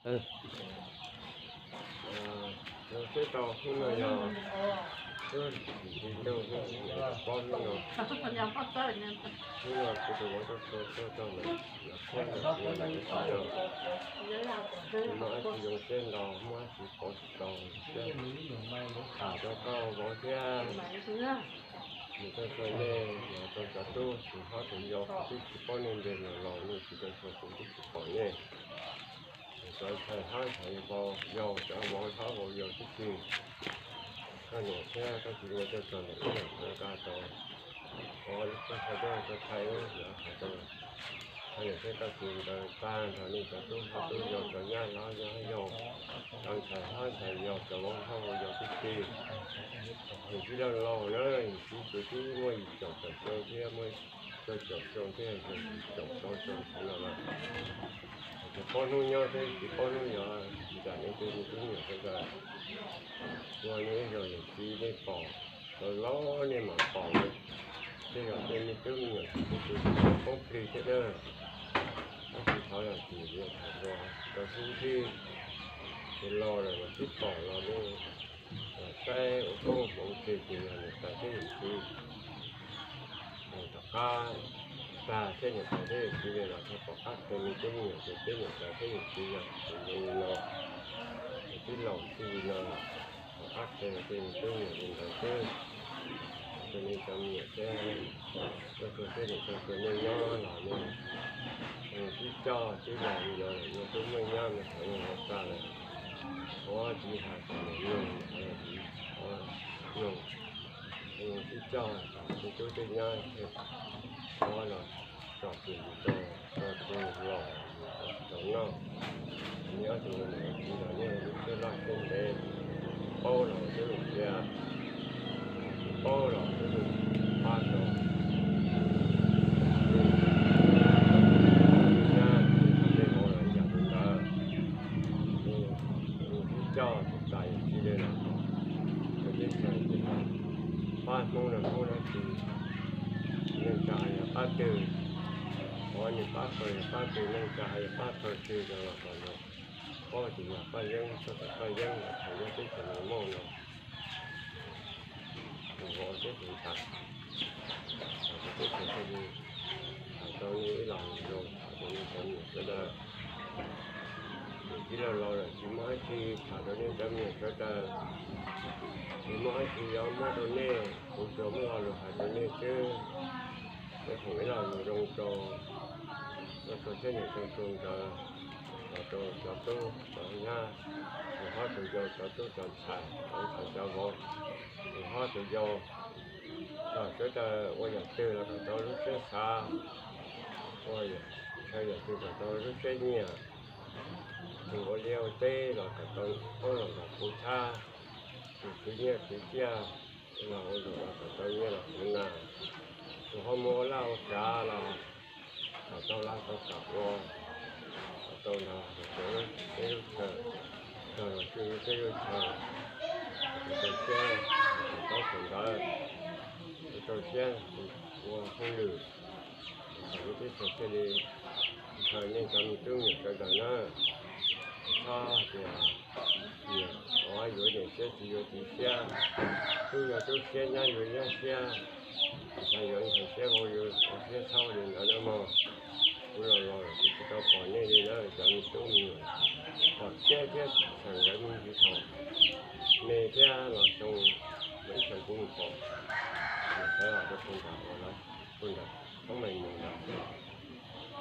Seb tau hnub no yog hnub tim ntsis ntuj hnub tim plaub hnub no, hnub no kuv tus vauv tau txhua txhua txog lawm, los qhuab los ua lawm ua tsis tau, muaj dab tsi zoo siab nto, muaj dab tsi pov tsis tau, siab tham rau koj vauv thiab. Nws tau txhua nej los rau cov tub tus hlob tus yau, kuv twb tsis paub nej npe los los, nej tsis tau txhua kuv twb tsis pom nej. Cov ntxhais hlob ntxhais vauv yau, cov vauv hlob vauv yau tib si, koj niam thiab koj txiv nkawd tau txog lawm ib yam nkaus rau, ua lub tshaj tshaj tshaj los hais rau koj niam thiab koj txiv nkawd tag nrho nej cov tub hlob tub yau, cov nyab hlob nyab yau, cov ntxhais hlob ntxhais yau, cov vauv hlob vauv yau tib si. Yawm txiv laus laus na, yawm txiv kuv twb muaj yim caum tawm xyoo thiab, muaj rau caum xyoo thiab, yog yim caum rau xyoo ntawd los lawm. Tsis paub hnub nyob thiab tsis paub hnub yuav, tsis kam nej tej me tub me nyuam sawv daws, ua nej ib zaug yawm txiv nej pom, los los nej mam pom, tej zaum tej me tub me nyuam tsis tau poob plig thiab na. Tab sis thov zam txim vim tham dua rau xub ntsib, ces los lawm los twb pom los nej saib ua koob hmoov tseg ces yog niam tais thiab yawm txiv. Tom qab tag thiab niam tais thiab yawm txiv li los txog tom qab tej me tub me nyuam ces peb niam tais thiab yawm txiv yog tus zoo li no, yawm txiv laus txij li no, tom qab tej tej me tub me nyuam li ntawd xwb. Rau nej cov me nyuam thiab, rau koj thiab niam rau koj nej nyob los nej sib coj sib laus li no, nej tub muaj nyab me thaum nej hauv txaj lawm, ua txiv hais kom niam mloog, ua txiv mloog, sib coj, tej tub tej nyab thiaj ua los tsom kwm yus rau, rau tus laus yus tau noj. Nej ob tug niam txiv los nej lub siab loj siab ntev, paub los twb mus qhia, tsis paub los twb mus pab rau. Nyab tej vauv los ib yam li ntawd, sib coj tus tais yawm txiv li los, yog teb chaws ces pab Hmoob no Hmoob dab tsi, neej tsa hais yog pab twg, qhov nws pab pawg yog pab twg, neej tsa hais yog pab pawg twg rau los kom nws paub tias yog Paj Yeeb, txhob kom Paj Yeeb los thaum yog teb chaws Mos Mauj no, tus vauv thiab tus ntxhais, kuv teb chaws thiaj li tham rau nej ib los zoo, tham rau nej cov me nyuam sawv daws. Yawm txiv laus laus lawm tsis muaj dab tsi tham rau nej cov me nyuam sawv daws, tsis muaj dab tsi yuav muab rau nej, kuv tsuas muab lo lus hais rau nej xwb. Peb foom ib lo lus zoo rau, rau txhua txhiab niam txhua txhua nkawd, los rau cov tub cov nyab, tus hlob tus yau, cov tub cov ntxhais, cov ntxhais cov vauv, tus hlob tus yau, kom sawv daws ua yam twg los kom tau lub siab xav, ua ntshaw yam twg kom tau lub siab nyiam, tus ua liaj ua teb los kom tau paub los kom puv txhab, tus khwv nyiaj khwv txiaj los ua zaum los kom tau nyiaj los khwv nas, tus ho mus ua laj ua kav los kom tau laj tau kam ua, kom tau nrog peb lub chaw, nrog los tswj peb lub chaw, kom tau siab, kom tau thaum ntawd, kom tau siab ua hauj lwm, kom lub teb chaws thiaj li ntshaw nej cov me tub me nyuam sawv daws na. Txhob tias nyiam yuav niam siab txiv yuav txiv siab, tub yuav tub siab, nyab yuav nyab siab, ntxhais yuav ntxhais siab, vauv yuav vauv siab, txhob ua li ntawd nawb mog. Kuv los los lawm kuv tsis tau pom nej li lawm cov me tub me nyuam, pom siab thiab txhawm nkawd me ntsis thaum me thiab los xyoo, ib xyoos kuv mus pom, mus saib los rau puag nram ua lawm, puag nram thoob me mus lawm.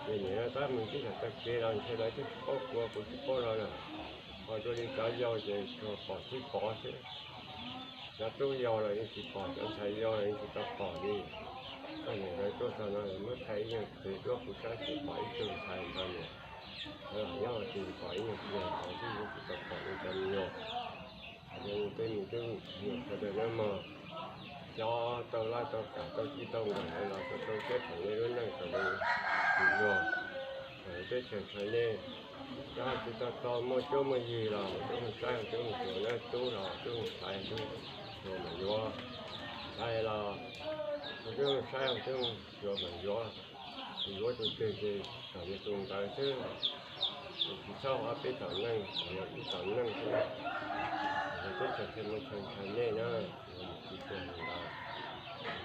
Ces nim no tab mus tib yam tag kev los ntshe lawv twb tsis paub kuv, kuv tsis paub lawv lawm. Ho dua li cov yau ces tsuas pom tib pov xwb. Cov tub yau los yeej tsis pom, cov ntxhais yau los yeej tsis tau pom li. Koj niam nkawd tuaj txog no muab thaij ib nyuag pliag duab kuv saib tsis pom ib tug ntxhais nrog niam. Lawv los nyob ua ke pom ib nyuag pliag ntawd xwb, yeej tsis tau pom li cov me nyuam. Yog tej me tub me nyuam sawv daws nawb mog, xyov tau laj tau kam tau txij tau nkawm lawm los tau siab thaum nej lub neej tau li tus luag, thaum teb chaws ntshaw nej. Yog hais tsis tau tau muaj cuab muaj yig los twb mus saib, twb mus xyuas, lawv tub los twb mus xaiv, twb xyuas mas yuav, ntxhais los twb mus saib, twb mus xyuas mas yuav, yuav tus twg ces kom yog tus ntawd xwb. Tsis txhob ua peb tom neej, yog ib tom neej xwb. Yog teb chaws Thaib muaj chaw ntshai nej na, yog mus tsis tuag li ntawd.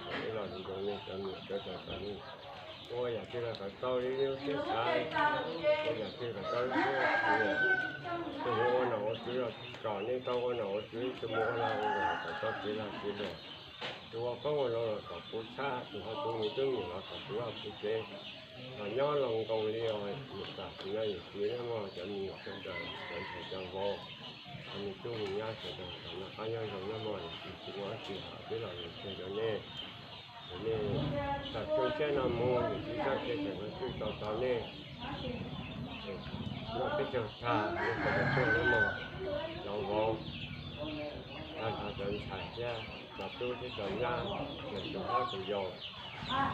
Kom ib los zoo zoo nej cov niam cov txiv kom nej ua yam twg los kom tau li lub siab xav, ua yam twg kom tau lub siab xav. Tus mus ua nom ua tswv los kom nej tau ua nom ua tswv, tus mus ua lag ua luam kom tau kev lag kev luam. Tus ua koob ua loo los kom puv txhab, tus ho tu me tub me nyuam los kom puv vaj puv tsev, los nyob los nkoos li os. Niam tam sim no yawm txiv nyob mog, cov me nyuam sawv daws, cov ntxhais cov vauv, cov me tub me nyab sawv daws kom noj qab nyob zoo nyob mog, yawm txiv tsis muaj dab tsi hais peb los mus tseg rau nej. Ces nej tawm txoj siab no mus, yawm txiv txoj kev tseem yuav tswj tau tau nej. Noj peb caug tshaj, nej sawv daws tuaj nyob mog, cov vauv, cov ntxhais thiab cov tub thiab cov nyab, txawm tus hlob tus yau,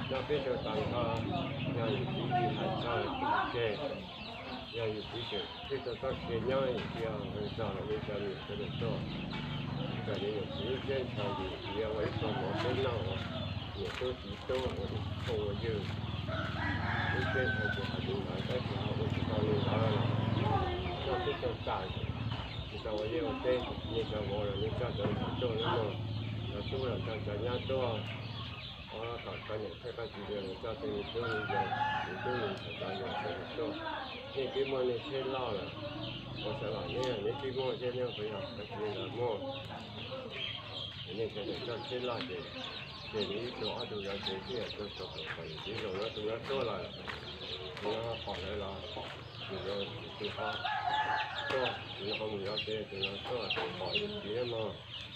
noj peb caug tag nrho, yog yawm txiv tsis hais txog tseg, yog yawm txiv tseem tswj tau txoj sia nyob, yawm txiv ho hwm txog los nej cov niam sawv daws tuaj. Txawm li yawm txiv lub siab ntshaw, yawm txiv ua ib pluag mov peb noj, niam tub txiv tub ua ib phooj ua ywg, lub siab ntshaw ces hais li ntawd, tab sis ho ua tsis tau li ntawd los noj peb caug tag, tsis tau ua liaj ua teb, nej cov vauv los nej coj cov ntxhais tuaj nyob mog, cov tub los coj cov nyab tuaj. Ua kom koj niam thiab koj txiv los coj tej me tub me nyuam, me tub me ntxhais cov yau sawv daws tuaj. Nej twb muaj nej tsheb loj lawm, ua xav los nej, nej twb muaj thiab, nej puas yog koj txiv lawv muaj. Nej sawv daws coj tsheb loj ces, ces li ib tug ob tug zov tsev xwb, yog tus tau kom yawm txiv zoo no tus no tuaj lawm, tus no pom lawv los, tus no tus twg ho tuaj, tus no ho mus zov tsev, tus no tuaj pom yawm txiv mog.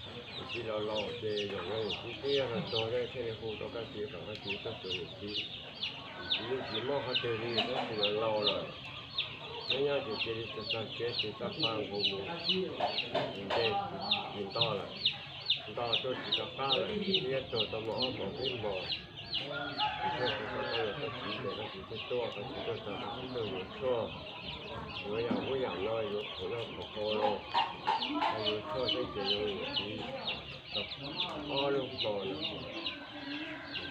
Yawm txiv laus laus ces zaum no yawm txiv twb yog laus tuag thiaj li hu rau koj txiv kom koj txiv tuaj xyuas yawm txiv. Yawm txiv yeej tsis mob qhov twg li, tab sis laus laus lawm. Nyob nyob ces cia li txog txog siav ces txoj pha nqus mus, ntej tsis nto lawm, nto tuaj tsis rov qab lawm, twb yuav tuag tau hmo ob hmos peb hmos. Tsis txhob tsis txhob koj niam koj txiv ces koj txiv thiaj tuaj, koj txiv tuaj txog koj txiv tuaj yuav tshuaj, yuav yam ub yam no, yuav khoom noj khoom haus los, yuav tshuaj thiab ces yuav yawm txiv tau ob lub hmo no, yawm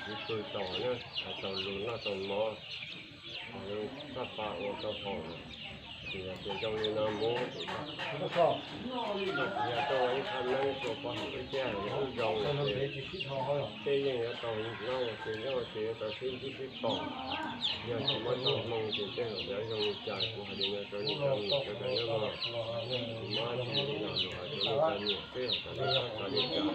txiv pw tau na, tau lus noj tau mov, txoj pa ua tau haus lawm, ces yog tias zoo li no mus ces koj txiv yog tuaj ua ib thaj neeb tuaj pov hwm wb thiab, yog wb zoo ces peb yeej yuav tau nyob ua ke, nyob ua ke yuav tau sib ntsib sib pom. Yog tsis muaj txoj hmoo ces tej zaum yuav zoo li cas, kuv hais li no rau nej cov niam sawv daws nawb mog. Tsis muaj dab tsi li los lus hais rau nej cov niam xwb, kom nej txhob xav li cas.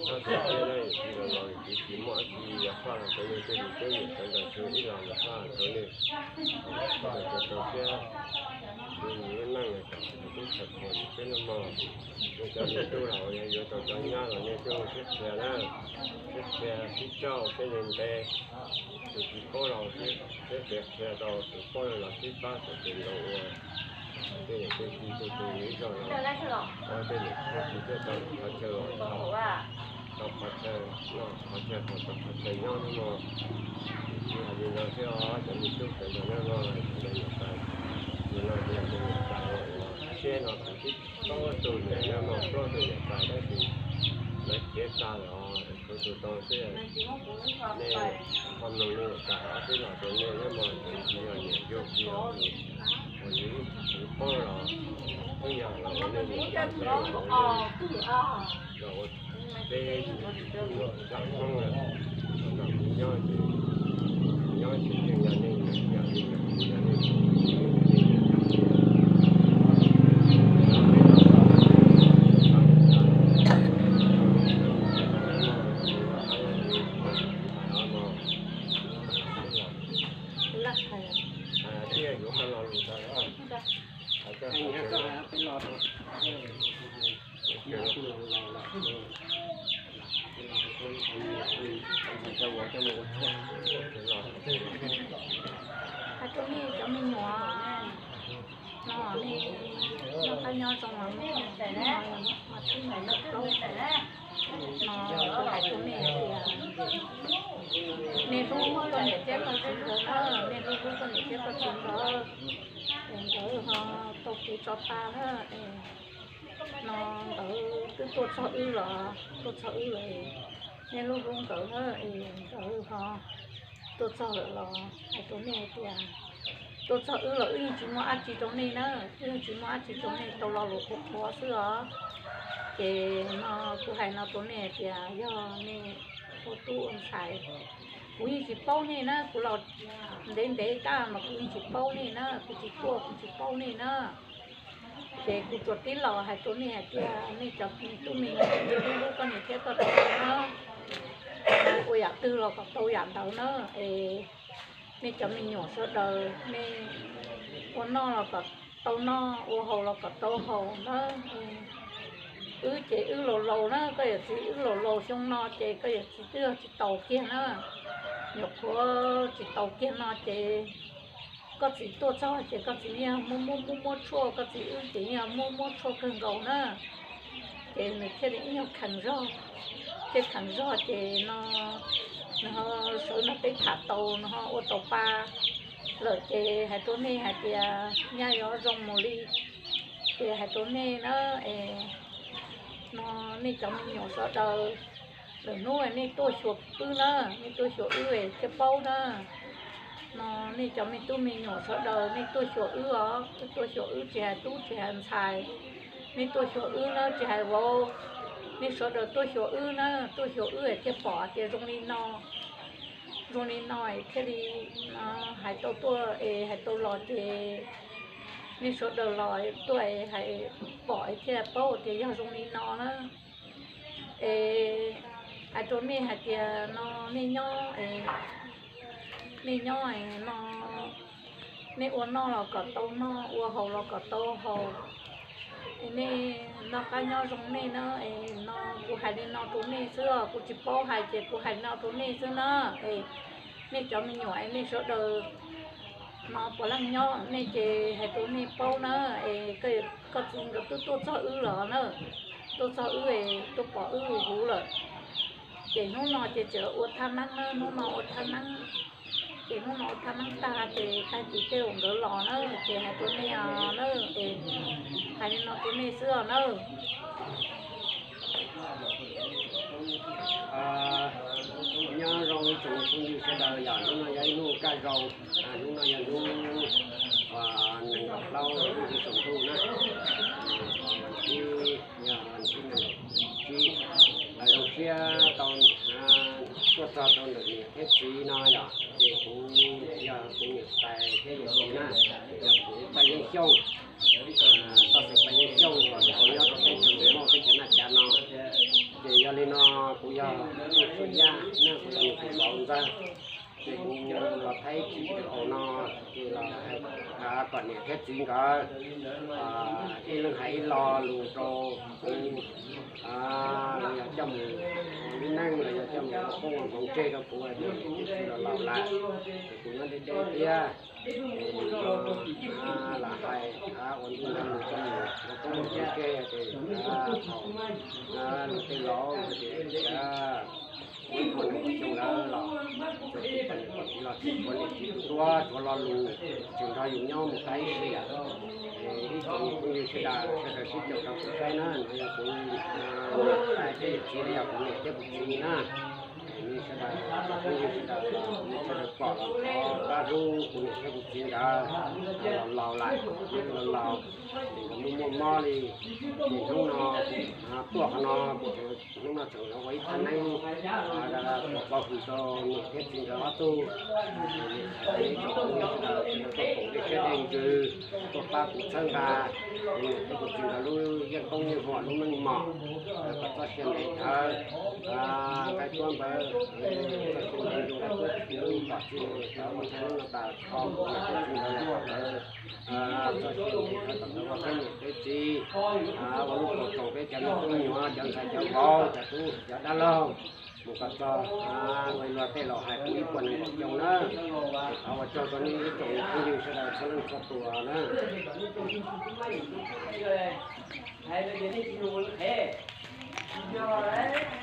Txhob xav thiab na, yawm txiv los los yawm txiv tsis muaj dab tsi yuav faj los rau nej tej me tub me nyuam sawv daws, tsuas ib los yuav faj los rau nej sawv daws rau siab, tus yus lub neej kom tub txhawm khuam yus xwb nawb mog. Nej cov me tub los uas yog yuav tau cov nyab los nej twb ua siab qhia na, siab qhia sib coj siab ntev ntev. Tus tsis paub los siab ntev qhia rau, tus paub los sib pab kom tus nkaus ua. Tej niam tej txiv tu tu yus ib zaug los, tej niam tej txiv thiaj tau qhov chaw los tau qhov chaw noj, qhov chaw haus, tau qhov chaw nyob nawb mog. Yawm txiv hais li no thiab os cov me tub sawv daws nawb mog, sawv daws niam tais, nim no ces niam tais uas tshiab no kuv twb paub tus niam no mog, plaub tus niam tais tab sis lawv khiav tag lawm os, tshuav tus tau xwb. Nej ho mloog nej niam tais ob peb los rau nej nawb mog, tseem tsis yog niam yug tsis yog tus uas yus ib txwm paub los twb yog los ua nej niam tais thiab los ua nej los ua peb tsoom Hmoob lawm. Thaum kuv nyob ces, kuv nyob ces yeej yog nej niam, yog li kuv yog nej tus, nej niam yog li. Laj hais tias yuav hais lo lus tas. Hais rau nej cov me nyuam no, nej noj qab nyob zoo los nej, no kuv hais rau nej hais tias nej hlub koj niam thiab koj txiv nkawd na, nej hlub hlub koj niam thiab koj txiv nkawd, es nkawd ho tau kev tso pa na, es no nkawd twb tuaj txog wb los, tuaj txog wb lawm, nej hlub hlub nkawd na, es nkawd ho tuaj txog lawm los hais rau nej hais tias Tuaj txog wb los wb yeej tsis muaj dab tsi rau nej na, wb yeej tsis muaj dab tsi rau nej, tau lo lus qhuav qhuav xwb os. Ces no kuv hais no rau nej hais tias yog nej ua tub ua ntxhais, kuv yeej tsis paub nej na, kuv los ntev ntev tab mas kuv yeej tsis paub nej na, kuv tsis tuaj kuv tsis paub nej na. Ces kuv tsuas tib los hais rau nej hais tias nej cov tub me nyuam, nej hlub hlub koj niam thiab koj txiv na, ua yam twg los kom tau yam ntawd na. Es nej cov me nyuam sawv daws, nej ua noj los kom tau noj, ua haus los kom tau haus na. Wb ces wb laus laus na, koj yawm txiv, wb laus laus xyoo no ces koj yawm txiv twb yog tsis taus kiag na. Nyuam qhuav tsis taus kiag no ces koj txiv tuaj txog ces koj txiv yeej muab muab muab muab tshuaj, koj txiv wb ces yeej muab muab tshuaj kawg nkaus na. Ces nws thiaj li ib nyuag kheev zog, thiaj kheev zog ces no nws ho sawv nrog peb tham tau, nws ho ua tau pa lawm ces hais rau nej hais tias nyaj yuav zoo mus li. Ces hais rau nej na, es no nej cov me nyuam sawv daws, lwm hnub nej tuaj xyuas wb na, nej tuaj xyuas wb es thiaj paub na. No nej cov me tub me nyuam sawv daws nej tuaj xyuas wb os, wb tuaj xyuas wb tsis hais tub tsis hais ntxhais, nej tuaj xyuas wb na tsis hais vauv, nej sawv daws tuaj xyuas wb na, tuaj xyuas wb es thiaj pom tias zoo li no, zoo li no es thiaj li hais tau tuaj es hais tau los ces nej sawv daws los tuaj es hais pom es thiaj paub tias yog zoo li no na. Es hais rau nej hais tias no nej nyob, nej nyob no, nej ua noj los kom tau noj, ua haus los kom tau haus. Nej noj qab nyob zoo nej na, es no kuv hais li no rau nej xwb os, kuv tsis paub hais ces kuv hais li no rau nej xwb na. Es nej cov me nyuam es nej sawv daws no puav leej nyob nej ces hais rau nej paub na, es koj txiv nkawd twb tuaj txog wb los na, tuaj txog wb es tuaj pom wb huv lawm. Ces hnub no ces tseem ua thaj neeb na, hnub no ua thaj neeb. Ces hnub no ua thaj neeb tag ces tag kis tej zaum nkawd los na, ces hais rau nej na, es hais li no rau nej xwb os na. Nyob zoo ib tsoom phooj ywg sawv daws, yog hnub no yog ib hnub kaj zoo, hnub no yog hnub nees nkaum plaub lub hli saum ntuj na, thib, yog thib nees nkaum tsib. Zoo siab tau tuaj txog rau ntawm niam thiab txiv no yom, ces kuv yog kuv niam tais thiab yawm txiv na, yog kuv Paj Yeeb Xyooj, toj xeem Paj Yeeb Xyooj uas nyob rau teb chaws Nplog, teb chaws Naj Cav no. Ces yog li no kuv yog Txuj Yaj na, kuv yog nws tus vauv ntxawg. Ces kuv los thaij tsis tau no, ces los kom niam thiab txiv nkawd ib leeg hais ib lo lus rau kuv, los yog coj mus ua lub neej los yog coj mus ua poob ua hmoov tseg rau kuv, ces tsis los laus lawm, ces kuv nyob deb deb thiab. Lam hais ua ntu ntawd mus rau mus ua poob ua hmoov tseg ces thaum luag tej laus ces muab ua neeg ua xyoo lawm los txawm tus poj niam poj txiv los tsis tshuav niam txiv tus duab tshuav lo lus, tseem nrog yus nyob mus tag ib sim. Ib tsoom phooj ywg sawv daws, sawv daws sib caum rau kuv saib na, no yog kuv niam tais thiab yawm txiv, yog kuv niam thiab kuv txiv na. Nej sawv daws, phooj ywg sawv daws, nej sawv daws pom los thov pab hlub kuv niam thiab kuv txiv nkawd, los laus lawm, los laus, ces nkawd muaj muaj mob li. Ces hnub no tuaj qhov no, hnub no tseem ua ib thaj neeb pov hwm rau niam thiab txiv nkawd ob tug. Ib tsoom phooj ywg sawv daws, sawv daws tuaj koom nplej siab nplej ntsws, tuaj pab kuv txhawb nqa kuv niam thiab kuv txiv nkawd lub yeej koob yeej huam lub meej mom, kom txoj sia ntev dhawv, nqaij tuab npawv, txoj sia ntev dhawv, kom txoj sia ntev dhawv, kom txoj sia ntev dhawv, kom ua peb niam peb txiv, ua lub koom tsoom peb cov me tub me nyuam, cov ntxhais cov vauv, cov tub cov dab laug, mus kom txog luag tej laus hais kuv ib puas nees nkaum xyoo na. Ces thov ua tsaug rau nej ib tsoom phooj ywg sawv daws txhua leej txhua tus na.